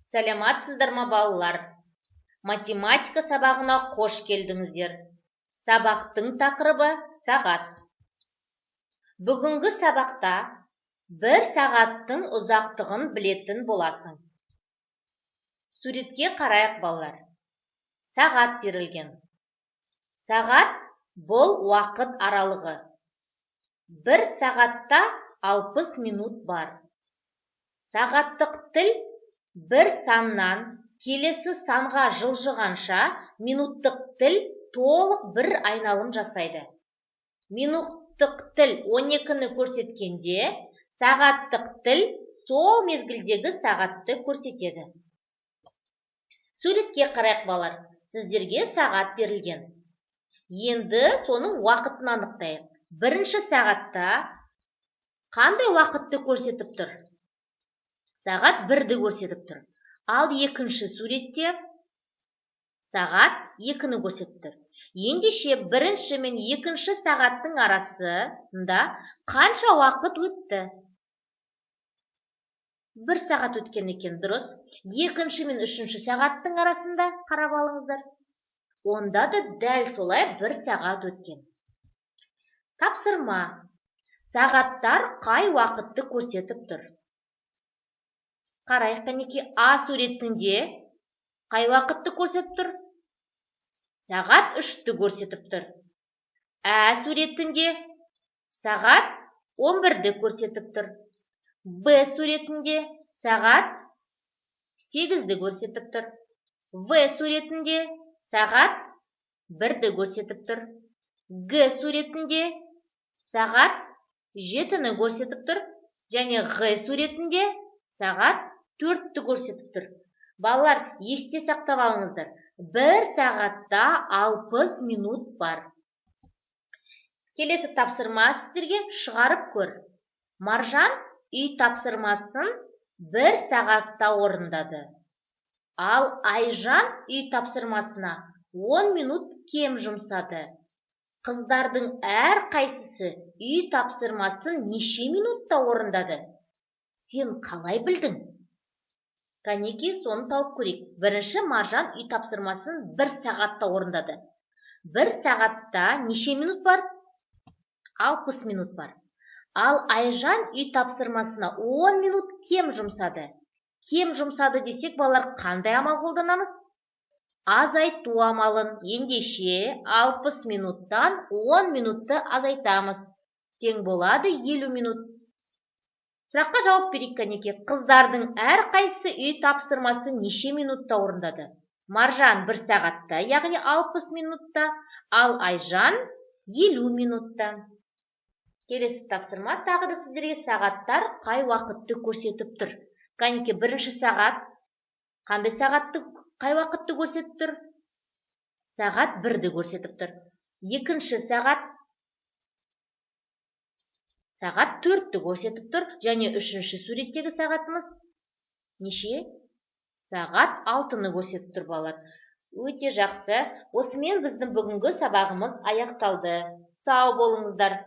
Саламатсыздар ма, балалар? Математика сабағына қош келдіңіздер. Сабақтың тақырыбы – сағат. Бүгінгі сабақта бір сағаттың ұзақтығын білетін боласың. Суретке қарайық, балалар. Сағат берілген. Сағат – бұл уақыт аралығы. Бір сағатта 60 минут бар. Сағаттық тіл бір саннан келесі санға жылжығанша, минуттық тіл толық бір айналым жасайды. Минуттық тіл 12-ні көрсеткенде, сағаттық тіл сол мезгілдегі сағатты көрсетеді. Суретке қарайық, балалар. Сіздерге сағат берілген. Енді соның уақытын анықтайық. Бірінші сағатта қандай уақытты көрсетіп тұр? Сағат 1-ді көрсетіп тұр. Ал екінші суретте сағат 2-ні көрсетіп тұр. Ендеше, бірінші мен екінші сағаттың арасында қанша уақыт өтті? Бір сағат өткен екен, дұрыс. Екінші мен үшінші сағаттың арасында қарап алыңыздар, онда да дәл солай бір сағат өткен. Тапсырма: сағаттар қай уақытты көрсетіп тұр? Қарайық, кәнекей. А суретінде қай уақытты көрсетіп тұр? Сағат 3-ті көрсетіп тұр. Ә суретінде сағат 11-ді көрсетіп тұр. Б суретінде сағат 8-ді көрсетіп тұр. В суретінде сағат 1-ді көрсетіп тұр. Г суретінде сағат 7-ні көрсетіп тұр және Ғ суретінде сағат 4-ті көрсетіп тұр. Балалар, есте сақтап алыңыздар: бір сағатта 60 минут бар. Келесі тапсырма сіздерге: шығарып көр. Маржан үй тапсырмасын бір сағатта орындады, ал Айжан үй тапсырмасына 10 минут кем жұмсады. Қыздардың әрқайсысы үй тапсырмасын неше минутта орындады? Сен қалай білдің? Кәнекей, соны тауып көрейік. Бірінші, Маржан үй тапсырмасын бір сағатта орындады. Бір сағатта неше минут бар? 60 минут бар. Ал Айжан үй тапсырмасына 10 минут кем жұмсады. Кем жұмсады десек, балалар, қандай амал қолданамыз? Азайту амалын. Ендеше, 60 минуттан 10 минутты азайтамыз, тең болады 50 минут. Сұраққа жауап берейік, кәнекей. Қыздардың әрқайсысы үй тапсырмасын неше минутта орындады? Маржан бір сағатта, яғни 60 минутта, ал Айжан 50 минутта. Келесі тапсырма тағы да сіздерге: сағаттар қай уақытты көрсетіп тұр? Кәнекей, бірінші сағат қандай сағатты, қай уақытты көрсетіп тұр? Сағат 1-ді көрсетіп тұр. Екінші сағат сағат 4-ті көрсетіп тұр және үшінші суреттегі сағатымыз неше? Сағат 6-ны көрсетіп тұр, балалар. Өте жақсы. Осымен біздің бүгінгі сабағымыз аяқталды. Сау болыңыздар.